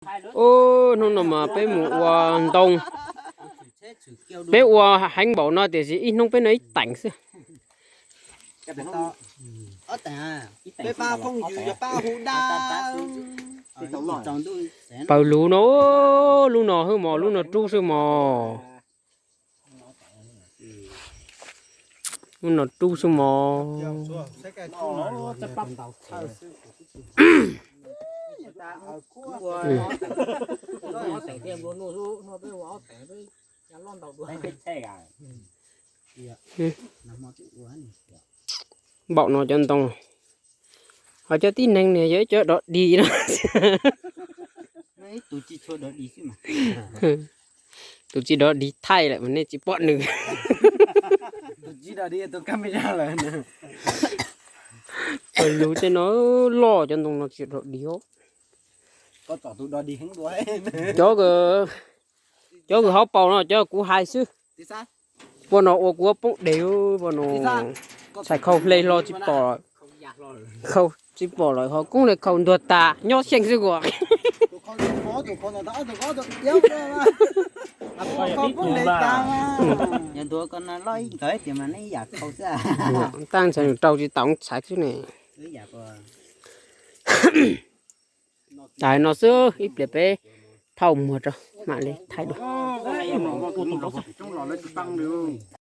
Ub, hnub no mas peb mus ua ntoo. Peb ua heev npaum no tiam sis ib hnub peb noj ib teem xwb. Peb pab phooj ywg yog pab hu dab. Pawg lug no, lub no xwb mos, lub no rub xwb mos. Lub no rub xwb mos. Npaum no cov ntoo, ho cov tib neeg ne yog ib co dog dig no. Tus tsis dog dig thaij lawm mas nej tsis pom nws. Pawg lug tej no loj, cov ntoo no tsis dog dig os. Cov, cov kws hauv paus no cov kuv hais xwb. Pab no ua kuv poob deg, pab no txhais khau hle hlo tsis pom, khau tsis pom lawm ho koob le khau ntuag tas nyob xyeej xwb kuas. Tab ntshai nws rau tsis tau txhais xwb ne. Tas no xwb, ib pliag peb thauj muag rau mam li thaij dua.